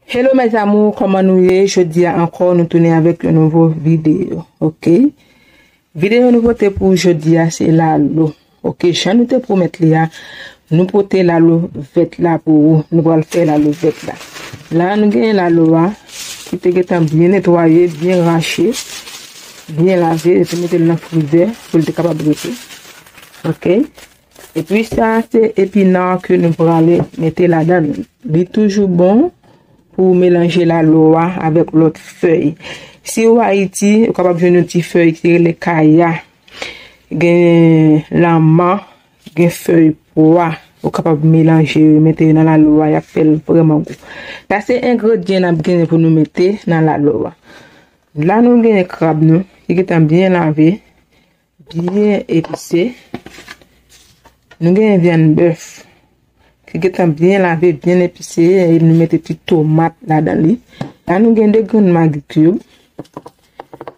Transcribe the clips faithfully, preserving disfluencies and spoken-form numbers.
Hello mes amours, kòman nou ye? Jodi a ankò nou tounen avèk yon nouvo videyo, oke? Videyo nouvote pou jodi a se lalo. Oke, jan nou te pwomèt li a, nou pote lalo vèt la pou ou. Nou pral fè lalo vèt la. La nou genyen lalo a ki te gentan byen netwaye, byen rache, byen lave, epi mete l nan frizè pou l te kapab rete. Oke. Epi sa se epina ke nou prale mete ladan l. Li toujou bon pou w melanje lalo a avèk lòt fèy. Si w Ayiti, ou kapab jwenn yon ti fèy ki rele kaya. Gen lanman, gen fèy pwa. Ou kapab melanje yo, mete yo nan lalo a, y ap fè l vrèman gou. Sa se engredyan n ap genyen pou nou mete nan lalo a. La nou genyen krab nou, ki gentan byen lave, byen epise. Nou genyen vyann bèf ki gentan byen lave, byen epise, e nou mete ti tomat ladan li. La nou gen de grenn magi cube.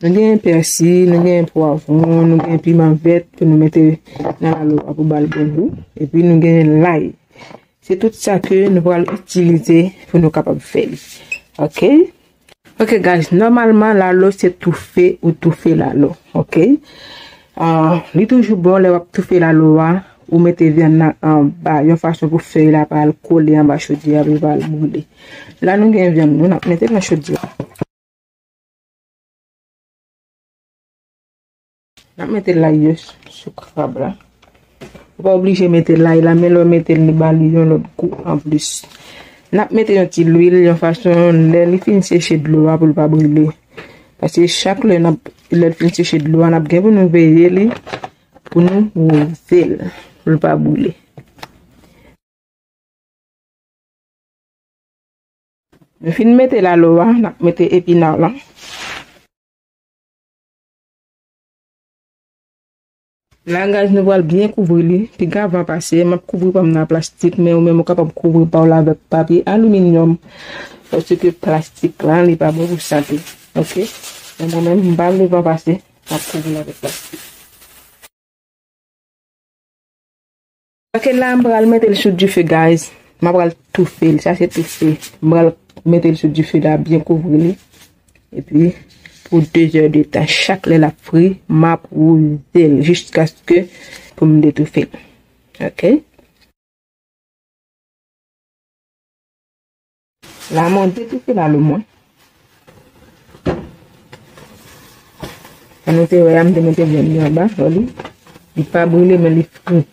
Nou genyen pèsi, nou genyen pwavwon, nou genyen piman vèt pou nou mete nan lalo a pou ba l bon gou. Epi nou genyen lay. Se tout sa ke nou pral itilize pou nou kapab fè li. Oke? Oke guys, nòmalman lalo se toufe ou toufe lalo, oke? Ah, li toujou bon lè w ap toufe lalo a, ou mete vyann nan anba, yon fason pou fèy la pa al kole anba chodyè a, pou l pa al boule. La nou gen vyann nou, n ap mete l nan chodyè a. N ap mete lay yo sou krab la. Ou pa oblije mete lay la, men lè w mete l, li ba li yon lòt gou anplis. N ap mete yon ti lwil, yon fason, lè li fin seche dlo a pou l pa brile. Paske chak lè n ap, lè l fin seche dlo a, n ap gen pou nou veye li, pou nou wouze l, pou l pa brile. Nou fin mete lalo a, n ap mete epina lan. La, guys, nou pral byen kouvri li. Piga van pase, m ap kouvri pa m nan plastik, men ou menm ou kapab kouvri pa w la avèk papye aliminyòm, paske plastik lan, li pa bon pou sante. Oke? Men mwen menm, m pa vle van pase, m ap kouvri l avèk plastik. Oke, la m pral mete l sou dife, guys. M pral toufe l. Sa se toufe. M pral mete l sou dife la, byen kouvri li. Epi, pou de zè de tan, chak lè l ap fri, m ap wouze l jiskaske pou m detoufe l. Oke? La mwen detoufe lalo mwen. Jan nou te wè a, m te mete vyann li anba, wè li. Li pa brile, men li fri.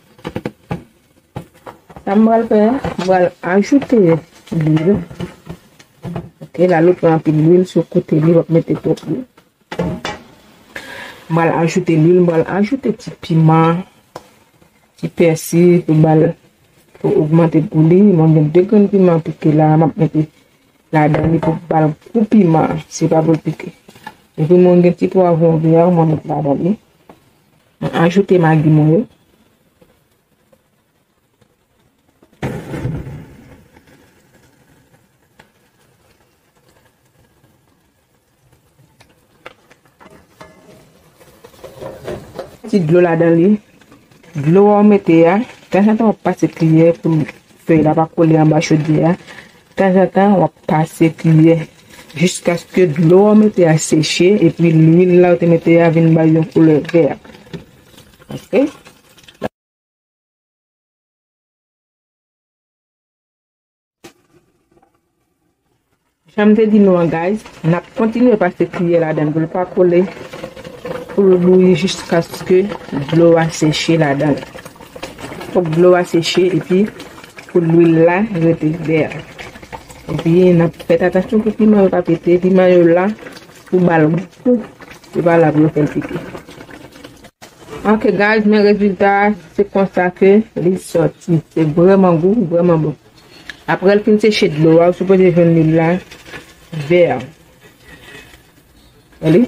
Sa m pral fè a, m pral ajoute lwil. Oke, lalo pran anpil lwil, sou kote li, w ap mete twòp lwil. M pral ajoute lwil, m pral ajoute ti piman, ti pèsi pou ba l, pou ogmante gou li. Mwen gen de grenn piman pike la, m ap mete ladan li pou ba l gou piman, se pa pou l pike. Epi mwen gen ti pwavwon vè, mwen met ladan li. Mwen ajoute magi mwen yo. Ti dlo ladan li. Dlo a w mete a, tanzantan w ap pase kiyè pou fèy la pa kole anba chodyè a. Tanzantan w ap pase kiyè jiskaske dlo a w mete a seche epi lwil la w te mete a vin bay yon koulè vè. Oke? Jan m te di nou an, guys, n ap kontinye pase kiyè ladan l pou l pa kole, pou l bouyi jiskaske dlo a seche ladan l. Fòk dlo a seche epi pou lwil la rete vè. Epi n ap fè atansyon pou piman yo pa pete, piman yo la pou ba l gou, yo pa la pou yo fè l pete. Ok guys, men rezilta a, se konsa ke li sòti. Se vrèman gou, vrèman bon. Apre l fin seche dlo a, ou sipoze jwenn lwil la vè. Wè li?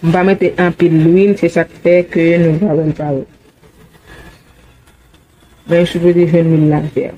M pa mete anpil lwil, se sa k fè ke nou pa wè l parèt. Men ou sipoze jwenn lwil la vè.